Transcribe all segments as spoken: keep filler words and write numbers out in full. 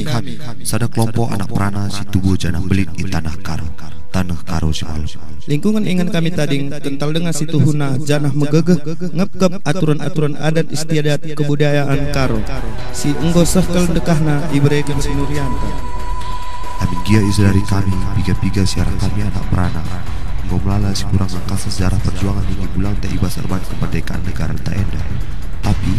Kami, sada kelompok anak perana si tubuh janah mbelin i taneh Karo, taneh Karo si malem. Lingkungen ingan kami tading, kental denga si tuhuna janah megegeh ngepkep aturan-aturan adat istiadat kebudayaan Karo, si enggo seh kal ndekahna ibereken si Nurianta. Amin gia isadari kami, piga-piga si arah kami anak perana, enggo melala si kurang ngangkasa sejarah perjuangan nini bulangta i bas erban kemerdekaan negaranta enda. Tapi,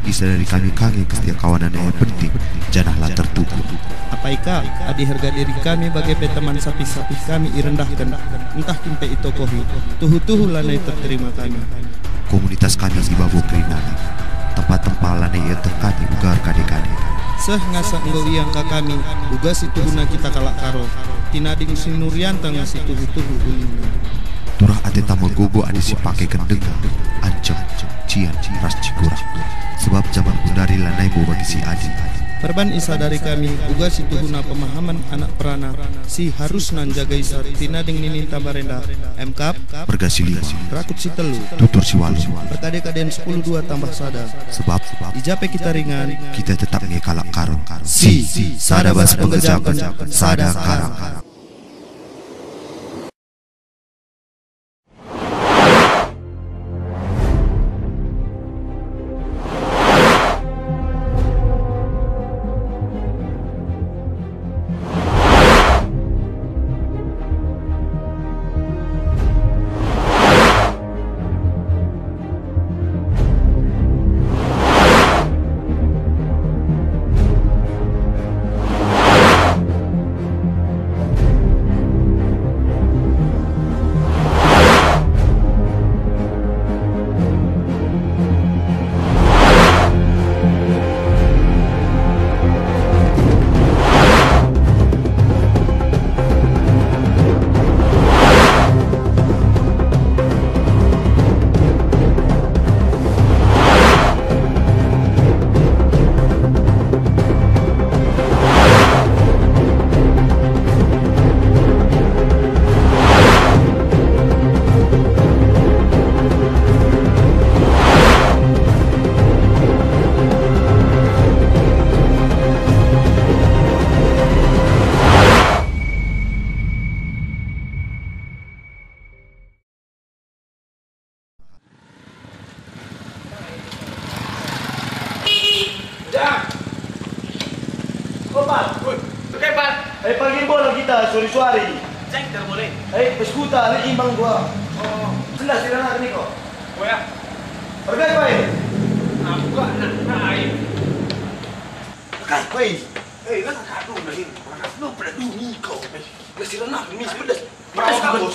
isadari kami ka nge kesetiakawanen e penting, janah la tertukur. Apai ka, adi harga diri kami bage pe teman sapih-sapih kami irendahken, ntah kin pe itokohi, tuhu-tuhu lanai terterima kami. Komunitas kami i babo kerinana, tempa-tempa lanai ieteh kami uga erkade-kade. Seh ngasa enggo iangka kami, uga si tuhuna kita kalak Karo, tinading si Nurianta nge si tuhu-tuhu ulina. Turah ateta megogo adi si pakeken denga, ancem, cian, ras cikurak. Sebab jaman gundari lanai bo bagi si adil. Perban isadari kami, uga si tuhuna pemahaman anak perana, si harusna njaga isar tinading nininta mbarenda, Emkap, merga si lima, rakut si telu, tutur si walu, perkade-kaden sepuluh dua tambah sada. Sebab, i ja pe kita ringan, kita tetap nge kalak Karo. Si, sada bas pengerjaken, sada karang. Dah. Kopat. Woi, pakai, Pat. Eh, pagi bola kita suari-suari. Cek, tidak boleh. Eh, peskuta, anak imbang gua. Oh. Sendah sirana ni kau. Oh ya. Pergi, Pai. Aku anak lain. Pergi, Pai. Eh, lah kadu lain. Mana lu pada duni kau. Lah sirana ni pedas. Pedas kau.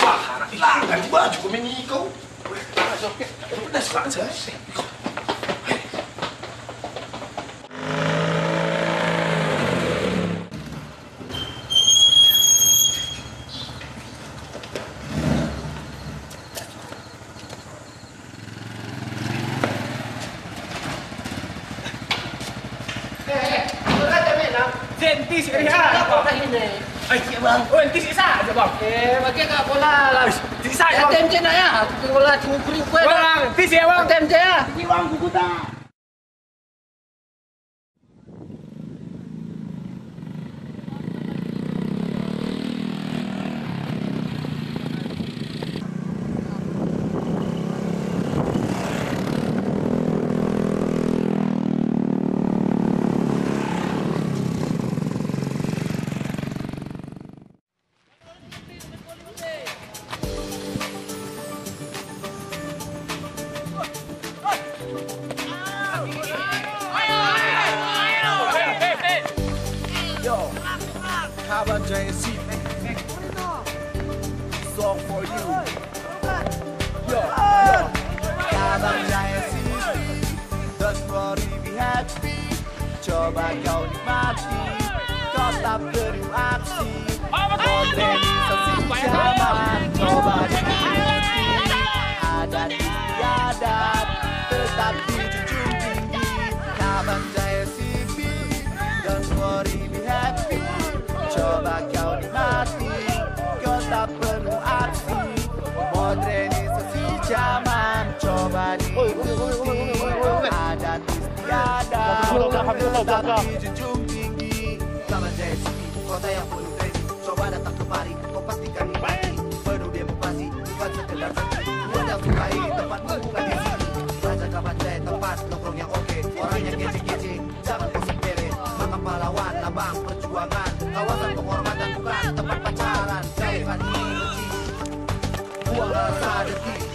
Langgar baju kau meni kau. Pedas lah. Enti si keriha. Apa ini? Ai, si Bang. Oh, enti si sa aja, Bang. Eh, bagi ka bola lah. Si sa, Bang. T M C nak ya? Aku bola cuma kering kue. Bang, enti si ya, Bang. T M C ya? Ini Bang, buku tak? Yo, Kaban Jaya C P. Song for you. Yo, yo. Kaban Jaya C P. Don't worry, be happy. Coba kau nikmati kota penuh aksi. Modernisasi zaman, coba diikuti. Adat istiadat tetap dijunjung tinggi. Kaban Jaya C P, don't worry, be happy. Coba kau nikmati kota penuh aksi. Modernisasi zaman, coba diikuti. Adat istiadat tetap dijunjung tinggi. Coba datang kemari, kau pasti kami mati. Penuh demokrasi, bukan sekedar seni. Gua yang sukai tempatmu bukan di sini. Raja Kabanjai tempat nongkrong yang oke, orang yang kece-kece. Jangan kau sepele, makam pahlawan, lambang perjuangan, kawasan penghormatan, bukan tempat pacaran. Jauhkan ini benci. Buang rasa dengki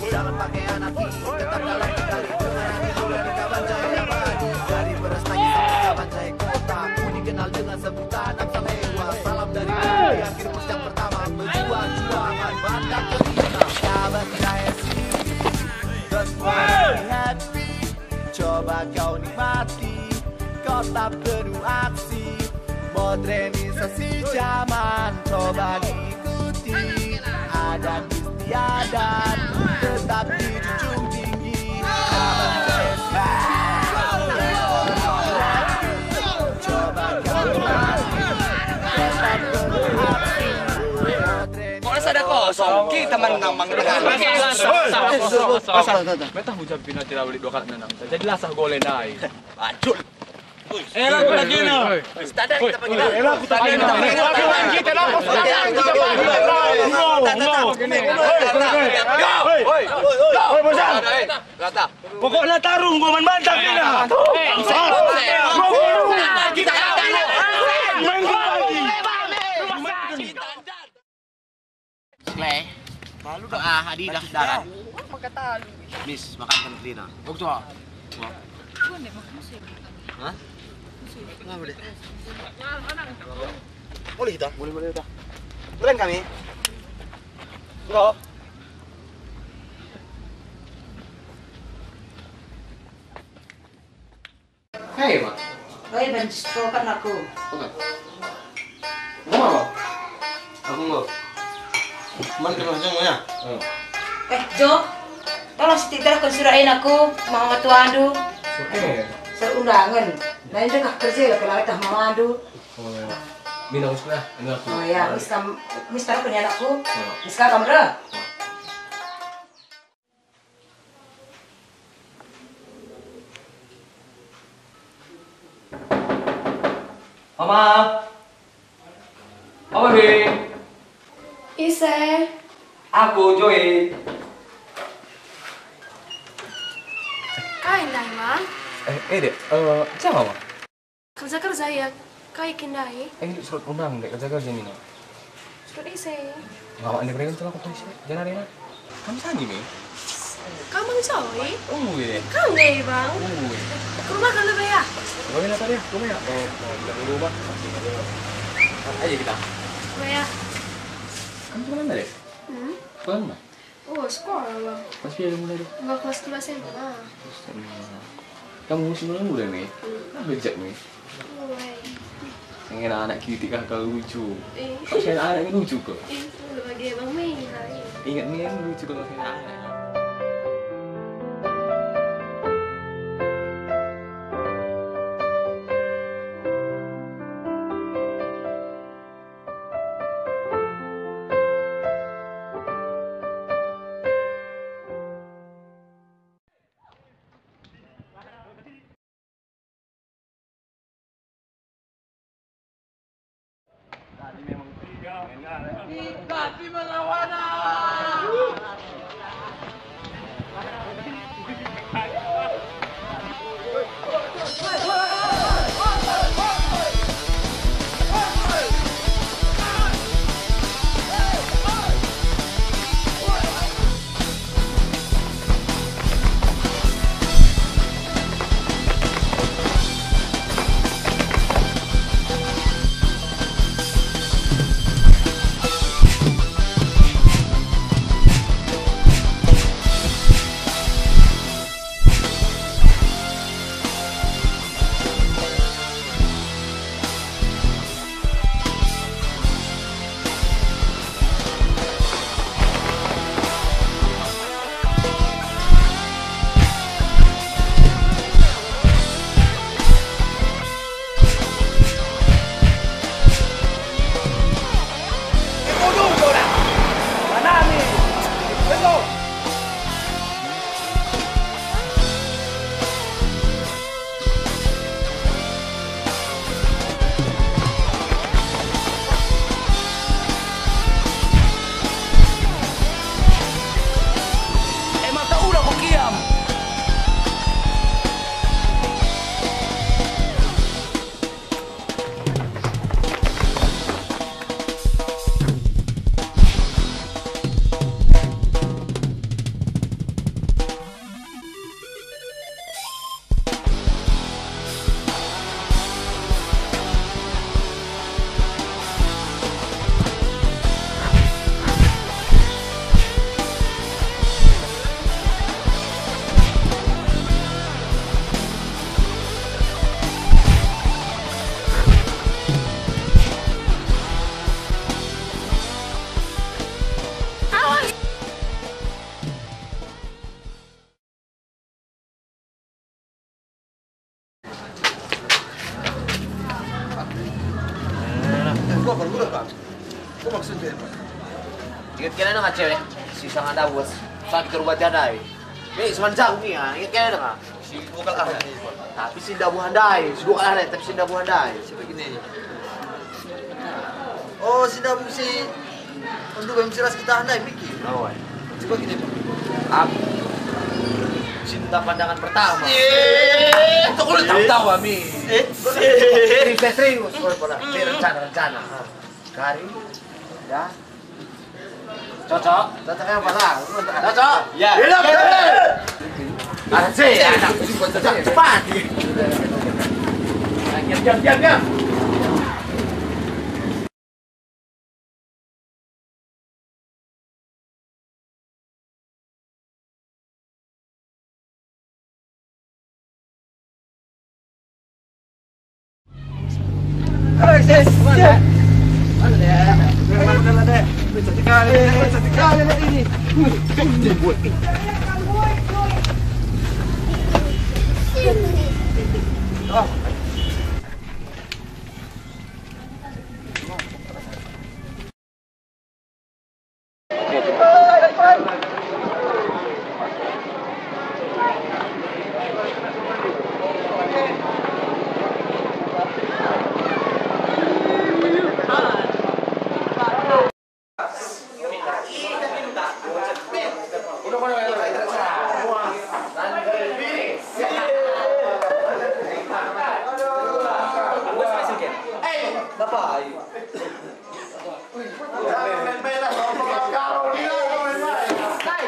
dalam pakaian hati, tetap dalam kendali. Dengan hati mulia di Kabanjai abadi. Dari Berastagi sampai Kabanjai kota, ku dikenal dengan sebutan Aksal Hewa. Salam dari guru di akhir kurs yang pertama. Berjuang-juangan, mantap kerina. Kabanjai S U V, the smart happy. Coba kau nikmati kota penuh aksi, modernisasi zaman, coba diikuti adat istiadat, tetap dijunjung tinggi. Coba kau nikmati kota penuh aksi, modernisasi. Kok rasa ada kosong? Kita menang, Bang, dengan. Betah hujan pina tidak beli dua kali menang. Jadi lasah gole ndai. Lanjut. Eh, lagu lagi no. Standar kita panggil. Eh, lagu lagi no. Kita lagu. No, no. Yo. Hei, hei, hei, bocah. Rata. Pokoknya tarung gua man bantang kita. Kita main gua lagi. Sle. Malu dah. Ah, Adidas darat. Pakai talu. Mis, makan kan Trina. Bok tua. Hah? Nggak boleh. Boleh kita? Boleh, boleh kita. Keren kami. Bro. Hei, Mak. Oi, banci sekokan aku. Oke. Mau apa? Aku mau. Man ke rumah ya? Oh. Eh, Jo. Tolong sititahkan surat e aku, mau tuandu. Oke. Surat undangan. Nah, ini kah kerja lah kalau tah mau andu. Oh. Mina usna, ini aku. Oh ya, mis kam, mis taruh ke anakku. Oh. Mis kam re. Mama! Mama, be! Ise? Aku, Joy. Kai ndai, Mang? Eh, eh, Dek. Eh, siapa, Mang? Kerja-kerja ia, kai kin ndai? Eh, surat undang, Dek, kerja-kerja nina. Surat ise? Ngawak ni beren celaka polisi, janarina. Kamu sani, Mi? Kamu Jawa, i? Oh, iya. Kamu ya, Bang? Oh, iya. Ke rumah kan lebih ya? Rumah ya, tadi ya? Rumah ya? Oh, oh, udah ke rumah. Aja kita. Rumah ya. Kamu kemana, Dek? Hmm? Kemana? Oh, sekolah, Bang. Kelas berapa mulai, Dek? Enggak, kelas dua S M A. Kamu musim mulai muda nih? Hmm. Nah, bejak nih. Mulai. Pengen anak kitik kah kalau lucu? Eh. Pas saya anak ini lucu kok. Eh, lu bagi Bang Mei, hai. Ingat nih, yang lucu kalau saya anak. Tapi melawan. Apa guna, Pak? Apa maksudnya, Pak? Inget kena denga cewek si sanga dawes, sakit kerubati andai. Nih, seman jago nih ya, inget kena denga. Si dua kali ah. Tapi si ndabuh andai, si dua kali andai, tapi si ndabuh andai. Siapa gini? Oh, si ndabuh si untuk yang ceras kita andai, Miki. Oh, iya. Coba gini, Pak. Aku cinta pandangan pertama. Eh, tak boleh tahu-tahu, Ami. Eh, serius, serius. Oh, pernah. Ini rencana-rencana. Kari, ya. Cocok. Cocok apa lah? Cocok. Ya. Hidup. Asik, anak. Cocok. Cepat. Diam, diam, diam, diam.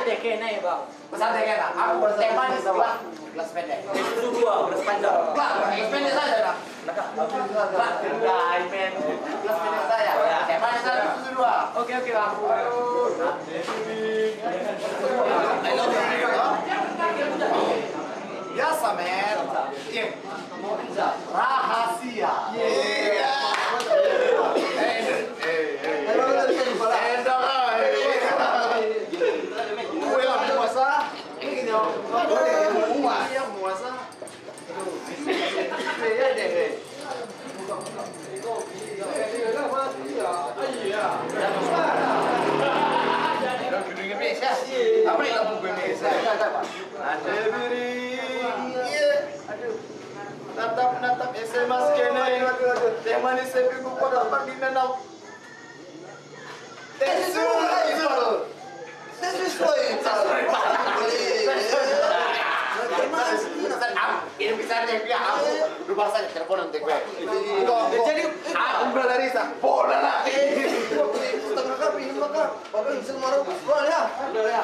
Santai kena, Bang. Santai kena. Aku teh manis, gelas, gelas pendek. Susu dua, gelas panjang. Gelas, gelas pendek saja, Bang. Gelas pendek saja. Teh manis saja, susu dua. Oke, oke, Bang. Biasa, men. Iya. Rahasia. Iya. Eh, eh, eh. Endang, eh. Gue lah puasa. Ini puasa. Iya, puasa. Iya deh. Iya. Apa nih lampu gue nih? Ada piring. Iya. Aduh. Natap, natap S M A sekene. Teh manis saya pikir kuat apa di nanau. Teh susu. Teh susu. Ini bisa deh, ya, aku. Lu bahasa teleponan teh gue. Jadi, aku udah dari sana. Bola lah. Setengah kap, ini maka. Pakai bisa marah, ya. Udah ya.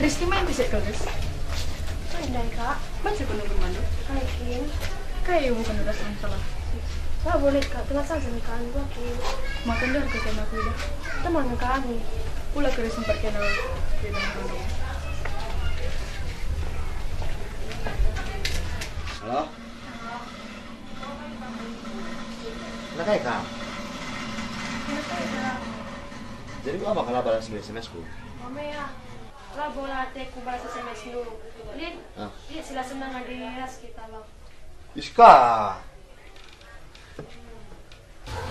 Risti, main pisik kal, Ris? Main dai, Kak. Baca kau nunggu mandu? Kai kin? Kai bukan udah salah. Lah boleh, Kak, telat saja nih, Kak, anu, Kak. Makan dah, kau kena aku dah. Tenang, Kak, nih. Pula kena sempat kena. Halo? Nah, kai kam? Jadi, ku apa kala balas S M S-ku? Mama ya, lah bola ateku balas S M S dulu. Lihat, ah, lihat sila senang ada ras kita, Bang. Iska.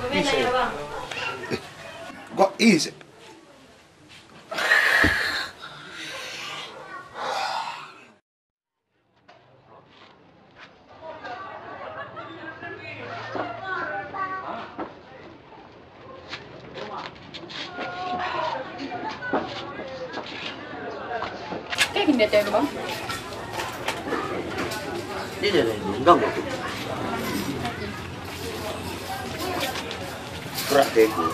Bagaimana ya, Bang? Gua is. Kayak gini aja, Bang. Ini ada yang mengganggu aku. Berat deh gue.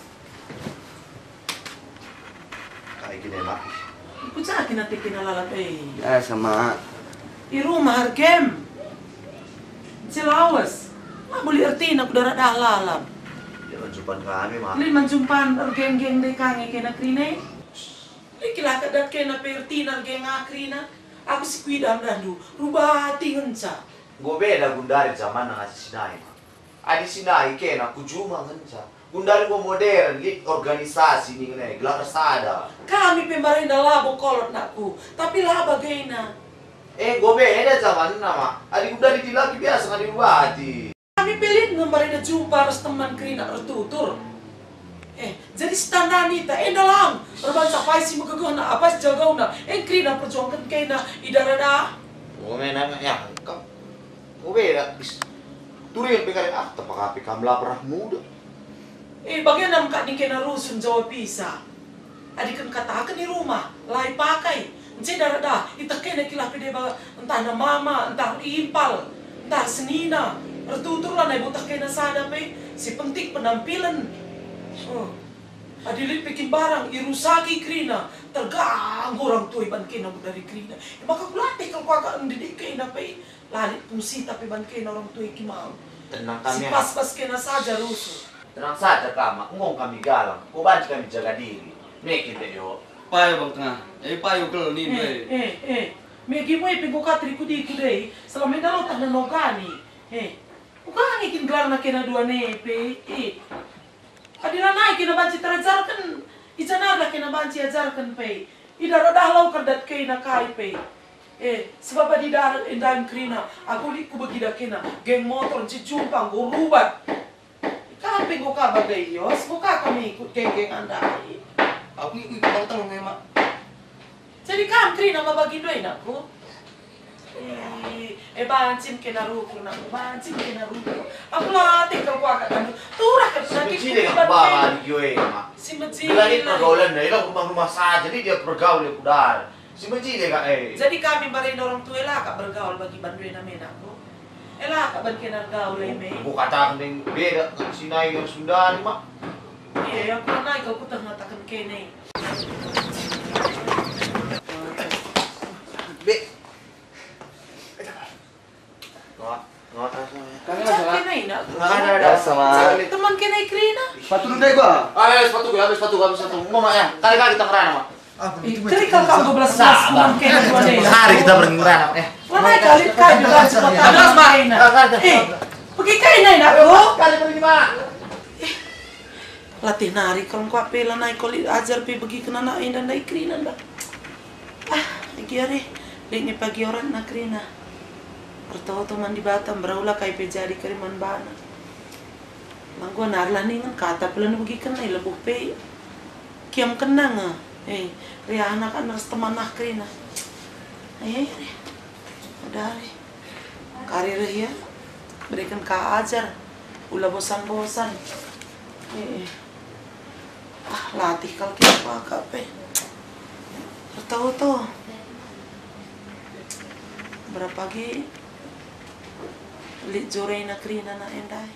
Kai kine, Mak? Kucakin ate kina lalap e. Biasa, Mak. I rumah ergem. Celawes. Labo lit ertina ku darat dah lalap. Ya, manjumpan kami, Mak. Lit manjumpan ergeng-geng de kange kena kerina. Lit kilah kadat kena pe ertina ergeng kerina. Aku si kuidah dahndu, rubati ngenca. Enggo beda gundari jaman nang asa sinai, Mak. Adi si ndai kena ku juma ngenca. Gundari enggo modern, lit organisasi ningen e, gelah ersada. Kami pe mbarenda labo kolot, nakku, tapi la bagena. Eh, enggo beda zamanna, Mak. Adi gundari dilaki biasa ngadi rubati. Kami pe lit nge mbarenda jumpa ras teman kerina ertutur. Eh, jadi setandana ita enda lang erbansa apai si megegehna, apai si jagauna, e kerina perjuangken kena i dara dah. Oh, mena, ya, kam. Oh, beda. Is, turian pe kari, ah, tepak api kam la pernah muda. Eh, bagenda me kak ningkena rusun jawab isa. Adi ken kataken i rumah, la ipakai. Ence dara dah, itehkena kilah pe deba, entah na mama, entah impal, entah senina. Ertutur lanai butehkena sada pe, si penting penampilen. Oh. Adi lit pe kin barang irusaki kerina, terganggu orang tua iban kena dari kerina. E maka kulatih kal kuakap mendidik kena pe. La lit fungsita pe ban kena orang tua i kimau. Tenang kami, si ah. Pas-pas kena saja rusuh. Tenang saja kam, Mak. Enggo kami galang. Enggo banci kami jaga diri. Mekin dek yo. Payo bang tengah. Eh, payo kel nindu, eh, eh. Eh, eh. Megi mue pe enggo kateriku-diku deh. Selama enda lotah nano gani. Eh. Uga ngikin gelarna kena dua nepe. Eh. Adi lanai kena banci terajarken, i janarlah kena banci ajarken pe. I dara dah lau kerdat kena kai pe. Eh, sebab adi dara endai kerina, aku lit kubegi da kena, geng motor nci jumpa enggo rubat. Kam pe enggo ka bage ios, enggo ka kami ikut geng-geng andai. Aku ikut-ikut bang telung, Mak. Jadi kam kerina ma bagi ndai, nakku? Eh, eh, bancin kena rukur, nakku, bancin kena rukur. Aku latih kal kuakap tandu. Turah kal si mejile kak baba adi gio e, Mak. Si mejile. Gelari pergaulan, ila rumah-rumah saja, lit dia pergaul ya kudar. Si mejile kak, eh. Jadi kami mbarenda orang tua la kak bergaul bagi bandu e namena, nakku. Ela kak ban kena ergaul e me. Kukataken deng beda si nai nge Sundari, Mak. Iya, ya, aku nai kal kuteh ngataken kene. Be. Ngawat, ngawat asa. Kang, kena ina. Nggak ada, ada. Biasa, Mak. Teman kena ikrina. Sepatu dulu deh gua. Ah, eh, sepatu gua, ambil sepatu gua, ambil sepatu. Mau, Mak, ya? Kali-kali kita ngerana, Mak. Ih, kali kau kau dua belas belas kurang kayak dua deh. Hari kita bermurah, eh. Mana kali kau juga cepat. Terus, Mak. Kaina. Eh, pergi kaina, nakku. Kali pergi, Mak. Eh, latih nari kalau kau pe lanai kau lit ajar pe begi kena anak enda ndai kerina nda. Ah, lagi are, lit nge pagi orang na kerina. Ertoto man Dibata, mberaula kai pe jadi kari man bana. Manggo nari lah ningen kata pe la nubegiken, eh, lebuh pe. Kiam kena nge, eh, riana kan ras teman ah kerina. Eh, eh, udah, eh. Kari reh ia, beriken ka ajar, ula bosan-bosan. Eh, eh. Ah, latih kal kita pakak pe. Ertoto. Berapa ge lit jorena kerina na endai.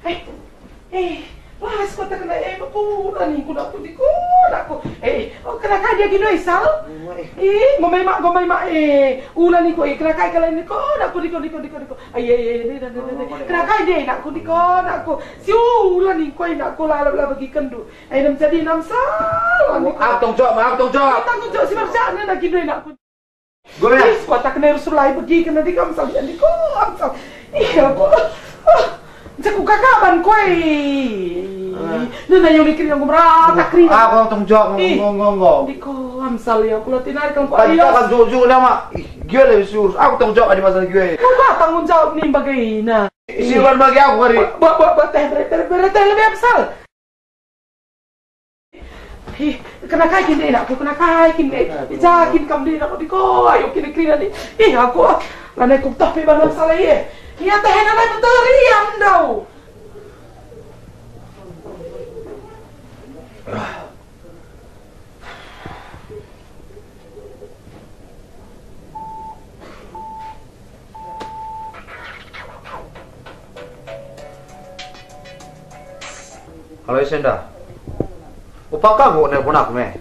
Eh, eh, las kota kena, eh, mekuna ningku nakku, diko nakku. Eh, oh, kena kai dia gino, eh, Sal? Mama, eh. Eh, ngomai mak, ngomai mak, eh. Ula ningku, eh, kena kai kalian niko, nakku, diko, diko, diko, diko. Ai, ai, ai, ai, ai, ai, ai. Kena kai dia, nakku, diko, nakku. Si ula ningku, eh, nakku, lalap lah bagi kendu. Eh, nam jadi nam salah, niko. Aku tanggung jawab, aku tanggung jawab. Tanggung jawab, si merjana, nakku, gino, eh, nakku. Gue ya. Ih, kuatak nerus sulai begi kena di kam sampean di kam sam. Iya, kok. Ah, jaku kakaban kue. Ah. Nuna yang mikirin aku merata kering. Ah, kau tanggung jawab, ih, nggo, nggo, nggo. Di kam sal ya, aku latih narik kamu. Tadi ayo. Kan jujur nama. Ih, gila ya, sus. Aku tanggung jawab di masalah gue. Kau apa tanggung jawab nih bagaina? Ih, siwan bagi aku hari. Ba, ba, ba, teh, teh, teh, teh, teh, lebih apa sal? Ih, kena kai kin dek aku, kena kai kin dek. Ijakin kam dek aku, diko, ayo kini kerina dek. Ih, aku, ah, lanai ku tah pe bana salah, eh. Ia teh, lanai betul, ia ndau. Halo, Isenda. Upaka enggo nelpon aku me.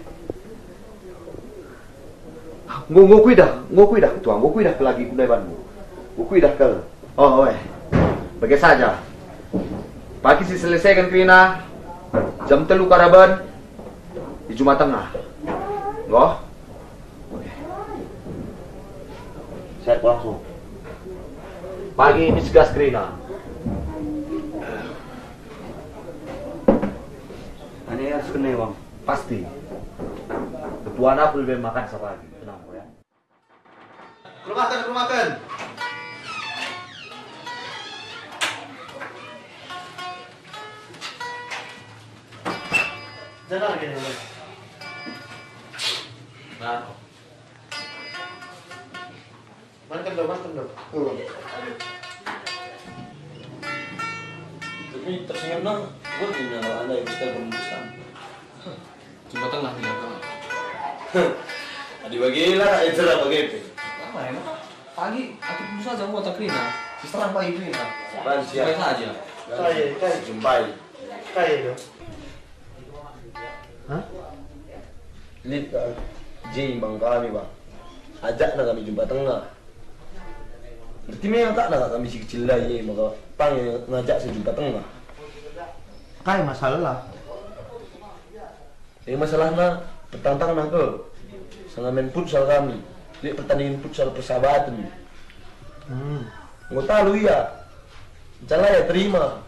Enggo, enggo kuidah, enggo kuidah ketua, enggo kuidah ke lagi kundai banmu. Enggo kuidah ke. Oh, oe. Bage saja. Pagi si selesaiken kerina jam telu karaben di Jumat Tengah. Enggo? Oke. Saya langsung. Pagi ini segas kerina. Ane harus kena, Bang. Pasti. Ketua aku lebih makan sehari. Tenang, ya. Kerumaken, kerumaken. Jangan gini, Bang. Nah. Makan dulu, makan dulu. Tapi tersenyum dong, gue gini kalau anda yang bisa berembus kan. Coba tengah nih, Bang. Adi bagila, eh, cerah bagi pe. Apa ya, Bang? Pagi, aku dulu saja buat takrina. Seterang pagi kerina. Bahan siap. Baik saja. Baik. Kai, kai. Jumpai. Kai dong. Hah? Lit ka je imbang kami, Bang. Ajakna kami Jumat Tengah. Berarti memang tak nak kami si kecil lah, ye, maka pang ngajak si Jumat Tengah. Kai masalah? Eh, masalahna petang-tang nangkel. Sanga main futsal kami. Lit pertandingan futsal persahabatan. Hmm. Enggo talu ia. Ncala ia terima.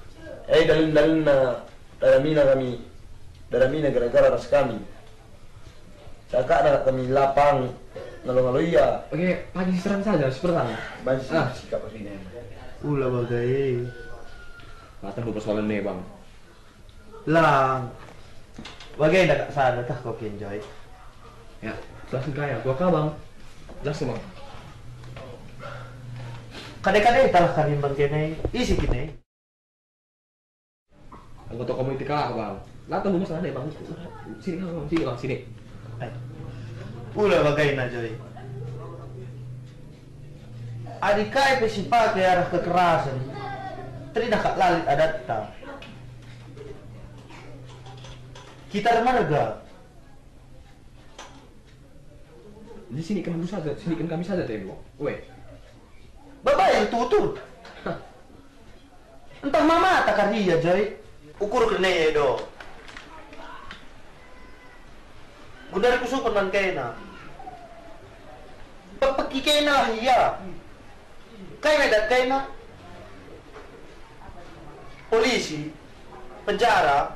Eh, dalin-dalinna daramina kami. Daramina gara-gara ras kami. Cakapna kami lapang ngalo-ngalo ia. Oke, pagi si serang saja, si pertama. Banci ah. Sikap ini. Ula bagai. Matang dua persoalan nih, Bang. Lang. Bage nda kak sada tah kau kin, Joy? Ya, jelas engkai aku, Bang. Jelas, Bang. Kade-kade talah kami bangkene, isi kine. Anggota komite kah, Bang? Latang rumah sana deh, Bang. Sini, Bang, sini, Bang, sini. Eh. Ula bagaina, Joy. Adi kai pe si pake arah kekerasen, teridah kak lalit adatta. Kita ermarga. Jadi sini kan dulu saja, sini kan kami saja deh, Bang. Weh. Babai tutur. Ntah mamata kari ia, Joy. Ukur kene do. Gundari kusupen man kena. Pepeki kena lah ia. Kai medat kena? Polisi, penjara,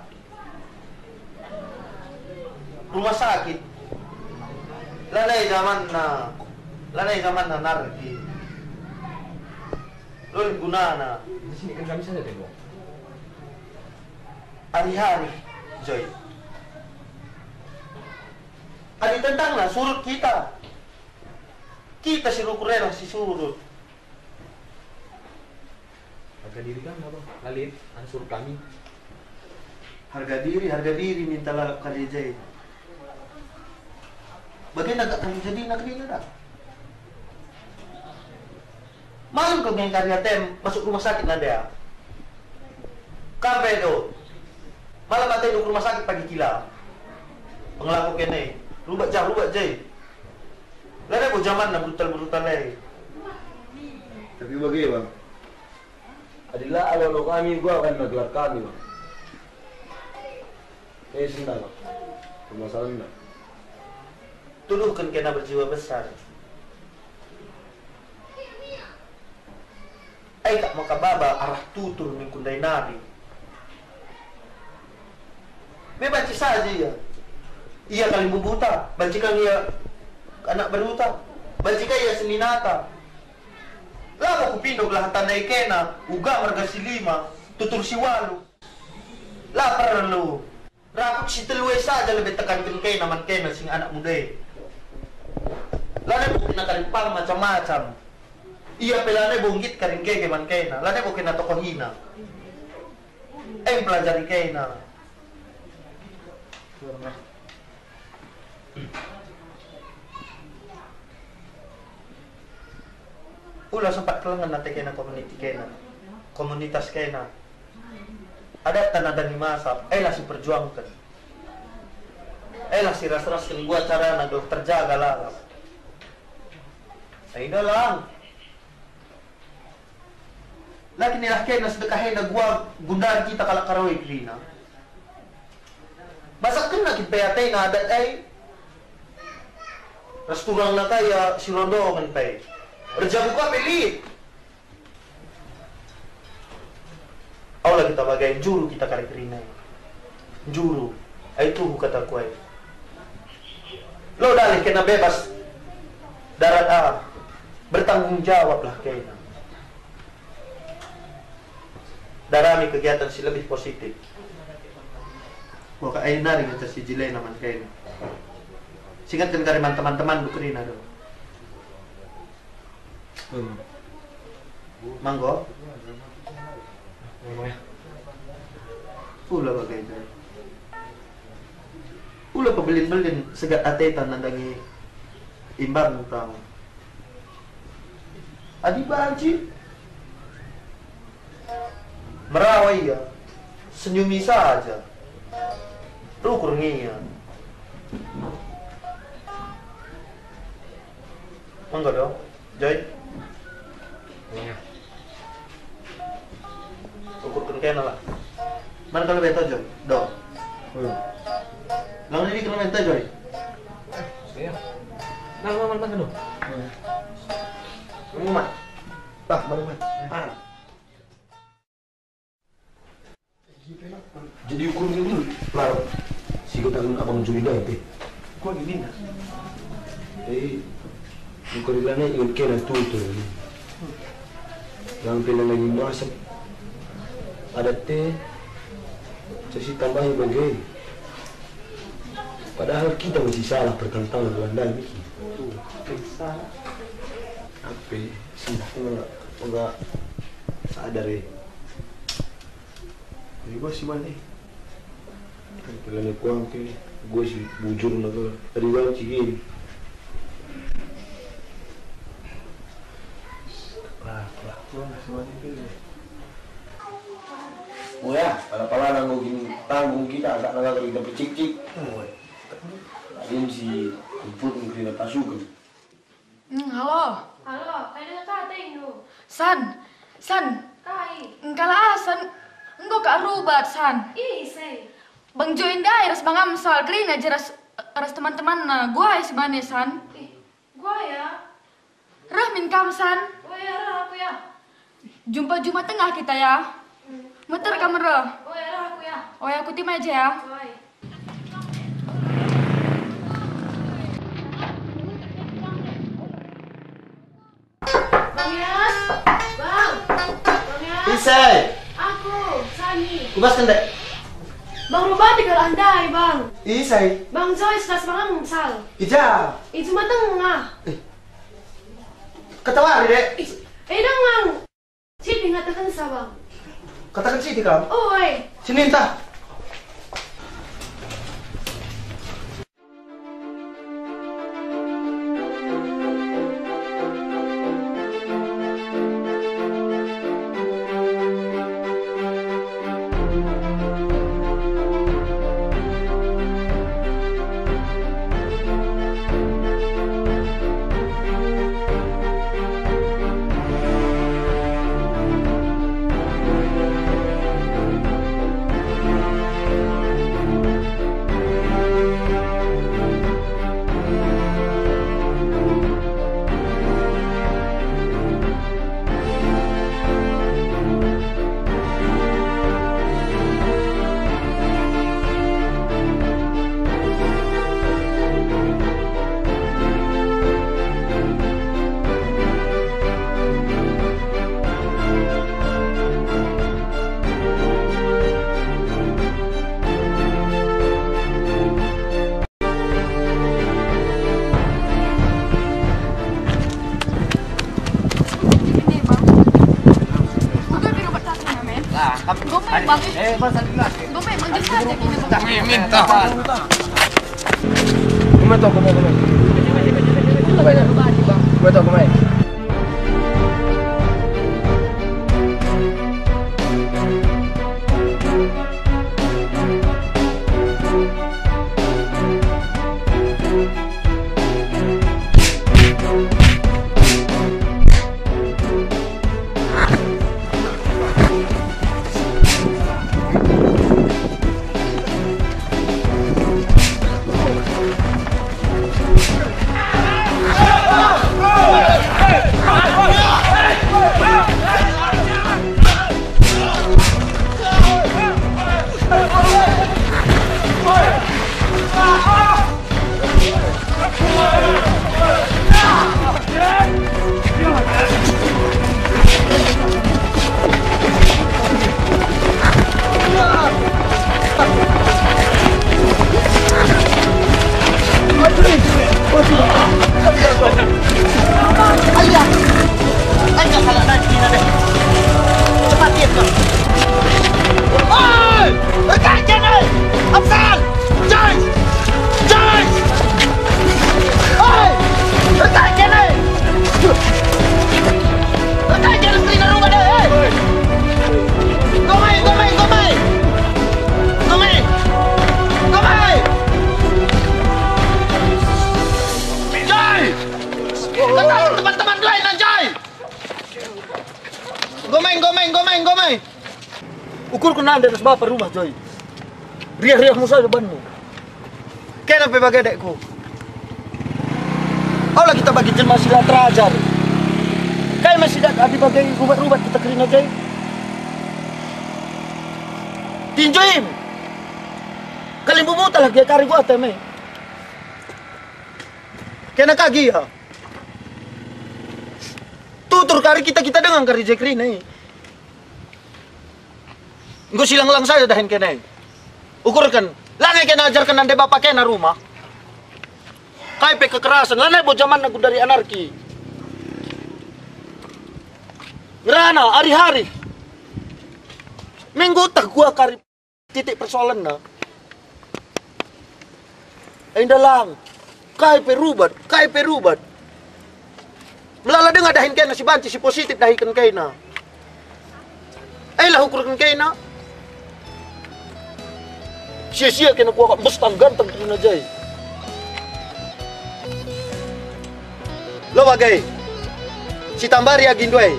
rumah sakit. Lanai zamanna, lanai zamanna narki. Lol gunana. Di sini kan kami saja tembok. Hari-hari, Joy. Adi tentangna surut kita. Kita si rukur rela si surut. Harga diri kan apa? Lalit, ansur kami. Harga diri, harga diri minta lalap kali jai. Bagenda gak kami jadi nak kerina dah. Malem kau ngen kari atem masuk rumah sakit nande ya. Sampe do. Malah mate ku rumah sakit pagi kila. Pengelaku kene, rubat jah, rubat je. Lada bo jamanna brutal-brutal e. Tapi bage, Bang. Adila alo-alo kami gua kan gelar kami, Bang. Eh, senda, Bang. Permasalahanna. Tuduhken kena berjiwa besar. Ai kap maka baba arah tutur ningku ndai nari. Me banci saja ia. Ia kalimbubuta, banci kang ia anak beruta, banci ka ia seninata. Labo kupindo gelah tandai kena, uga merga si lima, tutur si walu. La perlu. Rakut si telu e saja lebe tekanken kena man kena sing anak muda e. Lanai bo kena karing pang macam-macam. Ia pe lanai bo nggit karing gege man kena, lanai bo kena tokohina. E mpelajari kena. Ula sempat kelengen ate kena komuniti kena, komunitas kena. Adat tanah dan masa, elah si perjuangken. Elah si ras-rasken gua carana gelah terjaga lalap. Ai dalang. Lakin ilah kena sedekah enda gua gundari kita kalak Karawi kerina. Basakkenna kin pe atena adat ai? Ras turangna ka ia si rondongen pe. Erjabu ka pe lit. Aula kita bagai njuru kita kari kerina. Njuru. Ai tuhu kataku ai. Lo dalih kena bebas darat ah. Bertanggung jawablah kena. Darami kegiatan si lebih positif. Waka ai nari ngenca si jilena man kena. Singetken kari man teman-teman bukerina do. Hmm. Manggo? Ula bagai kai. Ula pebelin-belin segat ateta nandangi imbang tau. Adi banci merawa ia, senyumi saja. Rukur ngia. Mangga do, Joy? Iya. Ukurken kena lah. Mana kalau beto, Joy? Do. Hmm. Lang ini kena beto, Joy. Iya. Nah, mana, mana, mana, mana? Hmm. Mana, mana? Bah, mana, mana? Ah. Jadi ukur dulu, Lar. Si kataken Abang Juri ndai pe. Kok gini, nah? Eh, ukur lanai inget kena tutur. Yang pena lagi masuk. Adat te, casi tambahi bage. Padahal kita masih salah pertentangan Belanda ini. Tuh, salah. Apa sih? Enggak, enggak sadar ya. Jadi gua si mana? Kan pilihan kuang ke, gua si bujur na ke. Tadi gua si gini. Lah, lah, gua si mana pilih? Oh ya, pala-pala nanggung gini, tanggung kita, agak nanggung kita pecik-cik. Oh, ya. Tadi si kumpul kita pasukan. Hmm, halo. Halo, kai denga ka atendu? San, San. Kai? Engkala ah, San. Enggo ka rubat, San. Ise? Bang Joy ndai ras Bang Amsal, kerina je ras, ras teman-temanna. Guai si bane, San. Ih, guai ya? Reh min kam, San. Oh ya, reh aku ya. Jumpa Jumat Tengah kita ya. Meter kam reh. Oh ya, reh aku ya. Oh ya, aku tim aja ya. Oi. Bang Yas, Bang. Bang Yas. Ise. Aku, Sani. Kubas kendek. Bang Robati kalau andai, Bang. Ise. Bang Joyce, ras Bang Amsal. Ija. I Jumat Tengah. Eh. Ketawari, Dek. Ih, eh, dang, Bang. Siti ngatakensa, Bang. Kataken siti kam? Oh, ai. Sini ntah. Bang, eh, Bang, satu gelas. Bang, Bang, jus saja gini, Bang. Minta. Gumai toh, gumai, gumai. Gumai toh, gumai. Oi! Rekan kene! Afsal! Jai! Jai! Oi! Rekan kene! Rekan kene, kerina rumah deh, eh! Gomai, gomai, gomai! Gomai! Gomai! Jai! Katakan teman-teman lain, Jai! Gomai, gomai, gomai, gomai! Ukurken nande ras bapa rumah, Jai. Riah-riahmu saja banmu. Kena pe bage dekku. Ola kita bagi jelma si la terajar. Kai me si dat adi bage rubat-rubat kita kerina, Jai? Tinjoim. Kalimbubu talah gia kari kuata me. Kena ka gia. Tutur kari kita, kita denga kari je kerina i. Enggo silang-lang saja dahin kena i. Ukurken, lanai kena ajarken nande bapa kena rumah. Kai pe kekerasen, lanai bo jamanna gundari anarki. Ngerana, ari-hari. Minggu tah gua kari. Titik persoalenna. Enda lang. Kai pe rubat, kai pe rubat. Melala denga dahin kena si banci, si positif dahiken kena. Ai lah ukurken kena. Sia-sia kena kuakap mbestang ganteng kerina jai. Lo bage. Si tambari agindu ai.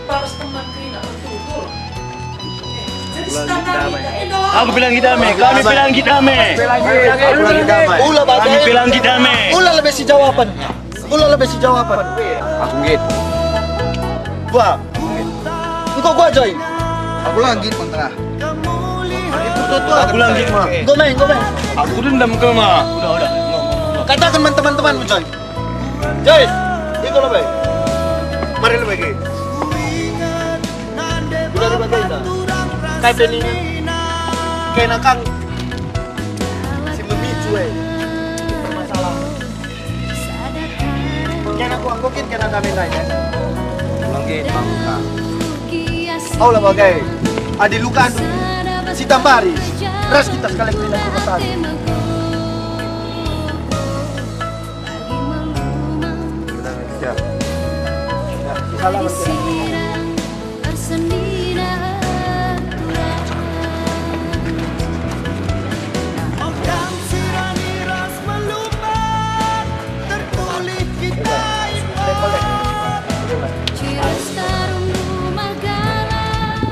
Balas teman kerina ertutur. Eh, jadi si tambari tak enda. Aku bilang kita me, kami bilang kita me. Ula bage. Kami bilang kita me. Ula lebe si jawapan. Ula lebe si jawapan. Aku nggit. Gua. Engko gua, Joy. Aku la nggit, Bang, tengah. Aku la nggit, Ma. Engko main, engko main. Aku dendam ke, Ma. Udah, udah. Kataken man teman-temanmu, Joy. Joy, iko lo, Bay. Mari lo, Bay. Udah, udah, Bay, dah. Kai pe ni? Kena kang si memicu, eh. Permasalahan. Kena ku anggo kin kena dame ndai, ya? Bangke, bangka. Aula bage. Adi lukandu si tambari, ras kita sekali kerina ku rumah tangga. Ya. Ya, salam. Ersendiri aturan. Orang sirani ras melumat, tertulih kita impor. Ciras tarum rumah galau,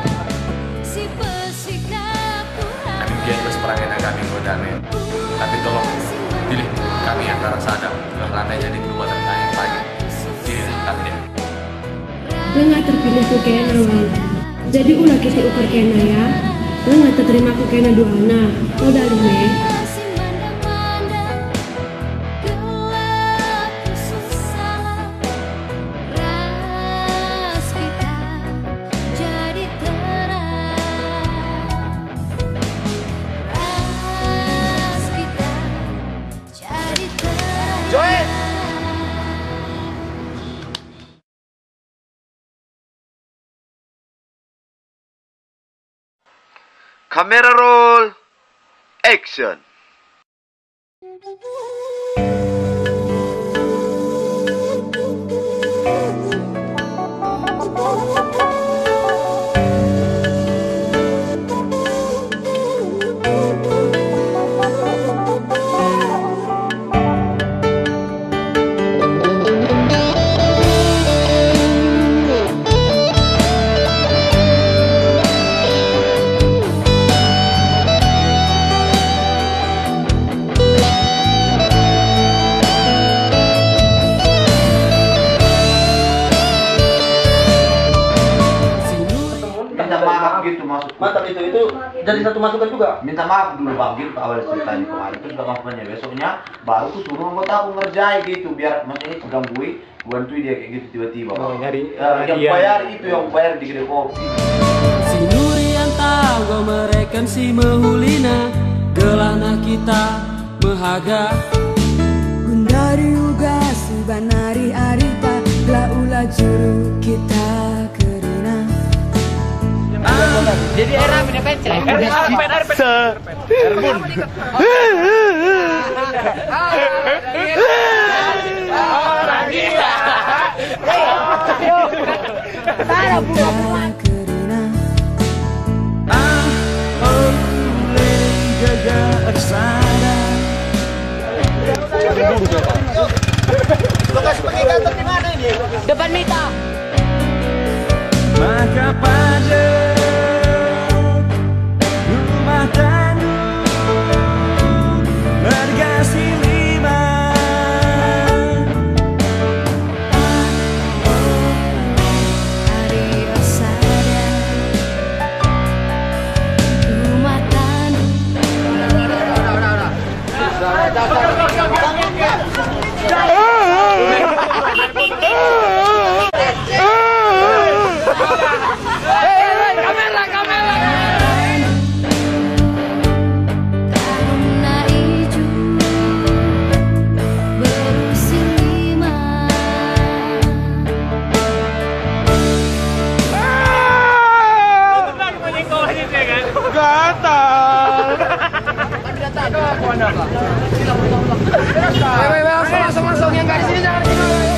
si pesikap Tuhan. Kami biar bas perangai kami godane. Tapi tolong pilih kami antara sada, gelah lanai jadi perbuatan kami yang baik. Pilihlah kami deh. Langa terpilih ku kena, Wan. Jadi ula kitik ukur kena, ya. Langa terterima ku kena duana. Udah, Lume. Joy! Kamera roll, action. Minta maaf gitu maksudku. Mantap itu, itu jadi satu masukan juga. Minta maaf dulu, Bang, gitu awal ceritanya kemarin. Terus gak apa-apanya, besoknya baru ku suruh anggota aku ngerjai gitu, biar maksudnya diganggu, bantu dia kayak gitu tiba-tiba, Bang. Oh, nyari, eh, nyari yang dia. Bayar itu, yang bayar di kedai kopi. Si Nurian tahu gua mereken si mehulina, gelahna kita mehaga. Gundari uga si banari arita, gelah ula juru kita kerina. Ah, jadi air apa nih, Pen? Air, air, air, air, air. Se- Erbun. Orang gila. Orang gila. Tara bunga-bunga. Ah, oh, leng gaga aksara. Lokasi pengikan di mana ini? Depan Mita. Maka pajak rumah tangga merga si lima. Ari sada rumah tangga. Gatal. Weh, weh, weh, langsung, langsung, langsung. Yang nggak di sini, jangan di sini, weh.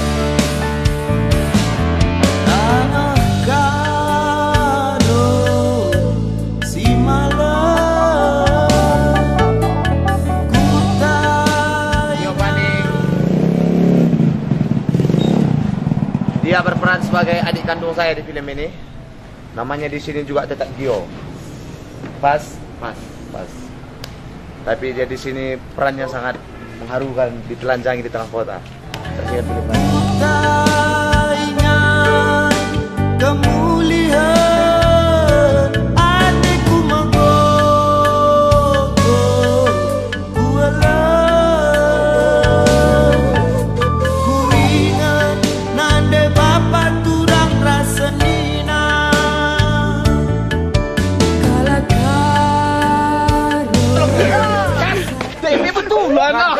Anak karo si malang kuta. Dia berperan sebagai adik kandung saya di film ini. Namanya di sini juga tetap Gio. Pas? Pas. Pas. Tapi dia di sini perannya sangat mengharukan, ditelanjangi di tengah kota. Saya film lain. Ku ingat kemuliaan adikku menggogoh. Kuala kuingat nande bapa turang ras senina. Kalak Karo. Ini betulan ah.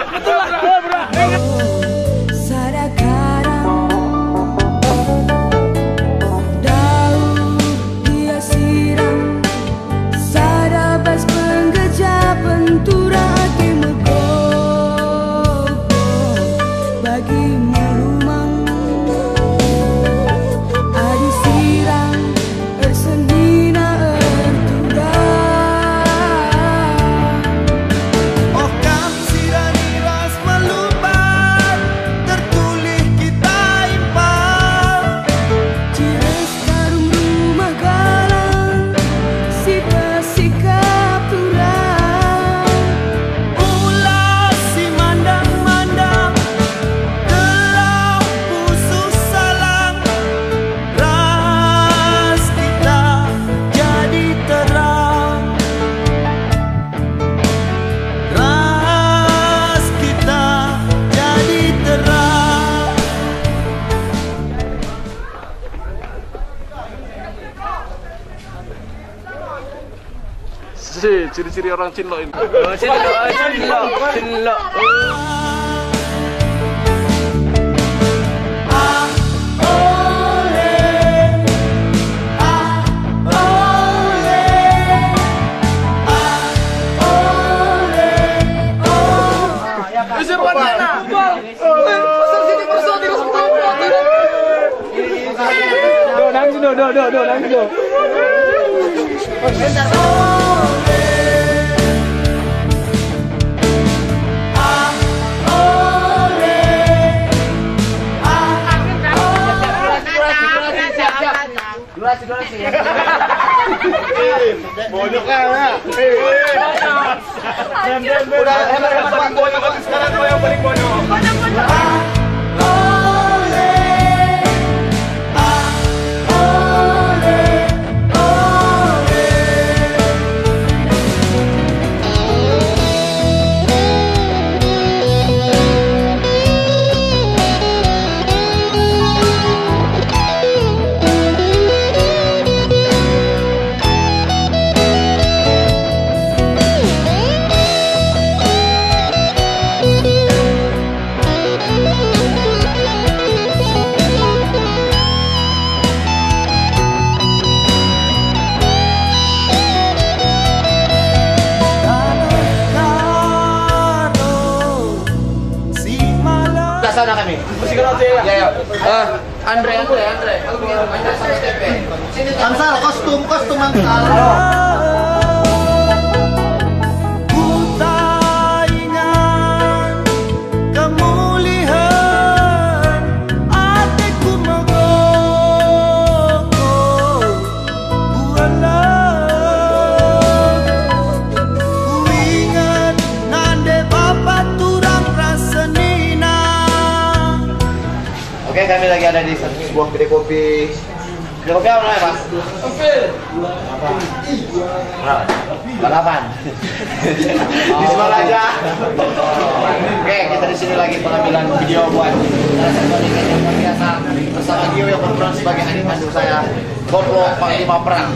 Betulan ah, bro. Sada karang daun dia sirang. Sada bas penggeja pentura ake megogo bagi merumang. Adi sirang ersenina ertura. Oh, kami sirani ras melupat, tertulih kita impat. Cires Karung rumah galang, si besikap turang. Ulas si mandang-mandang, gelah pusuh salang. Ras kita jadi terang. Ras kita jadi terang. Si, ciri-ciri orang cinlok ini. Oh, cinlok, oh, cinlok, cinlok. Ah, oleh, ah, oleh. Duh, duh, nangis, duh. Durasi, durasi, ya. Bonyok lah, ya. Udah, hebat, hebat, hebat. Paling bonyok, sekarang kau yang paling bonyok. Belah sana kami. Musik karaoke, ya? Ya, ya. Eh, Andre, Andre, Andre. Aku bikin Andre sama Tepe. Sini, Andre. Ansar, kostum, kostum Ansar. Ku taingan kemulian ateku megogo. Kuingat nande bapa turang ras senina. Oke, kami lagi ada di sebuah kedai kopi. Kedai kopi apa namanya, Pak? Berapa? Delapan. Di Semalaja. Oke, kita di sini lagi pengambilan video buat salah satu adegan yang luar biasa bersama Gio yang berperan sebagai adik kandung saya. Koplo Panglima Perang.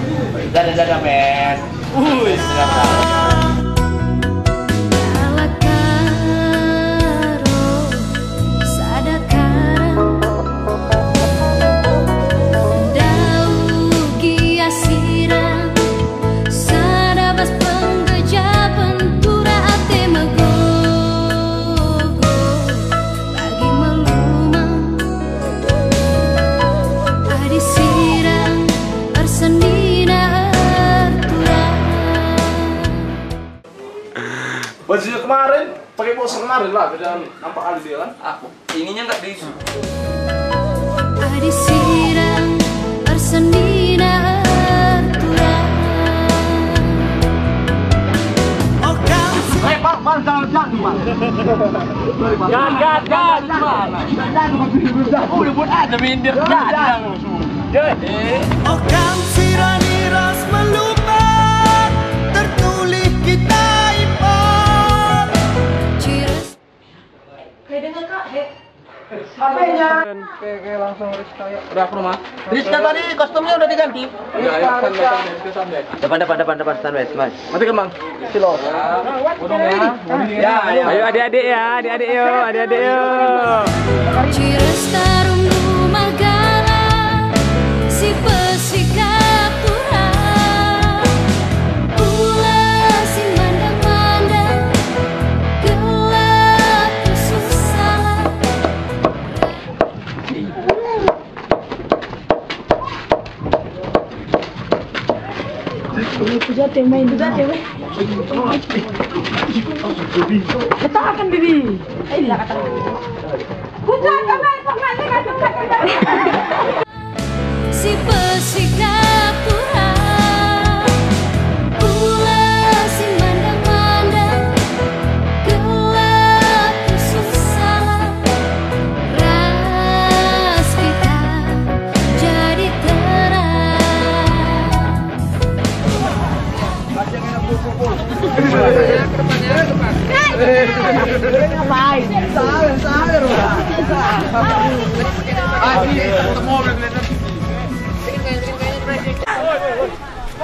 Dadah-dadah, men. Uy. Dadah. Sada karang, dauh gia sirang, sada bas penggejapen tura ate megogo. Bagi melumang, adi sirang, ersenina erturang. Bajunya kemarin, pakai boxer kemarin lah, beda nampak kali dia kan. Aku, ininya nggak diisi. Adi sirang, ersenina erturang. Oke. Eh, Pak, Pak, jangan, jangan, Pak. Jangan, jangan, jangan, Pak. Udah buat aja, minder. Jangan. Okang sirani ras melupat, tertulih kita impor. Cires. Kayak dengan Kak, he. H P-nya. Oke, oke, langsung Rizka, yuk. Udah ke rumah. Rizka tadi kostumnya udah diganti. Iya, iya, standby, standby, standby. Depan, depan, depan, depan, standby, standby. Matikan, Bang. Silo. Ayo, adik-adik ya, adik-adik yo, adik-adik yo. Cires tarum rumah gala, si pesikap Tuhan. Ula si mandang-mandang, gelap khusus salah. Pujate main, pujate main. Katakan diri. Ayolah, katakan. Pujate main, pemain, pemain, pemain. Si pesikap Tuhan, ula si mandang-mandang, gelap khusus salah, ras kita jadi terang.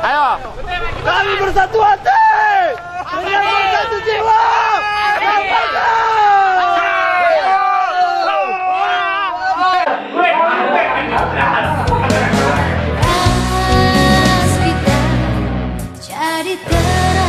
Ayo. Kami bersatu hati. Dengan bersatu jiwa. Ras kita jadi terang.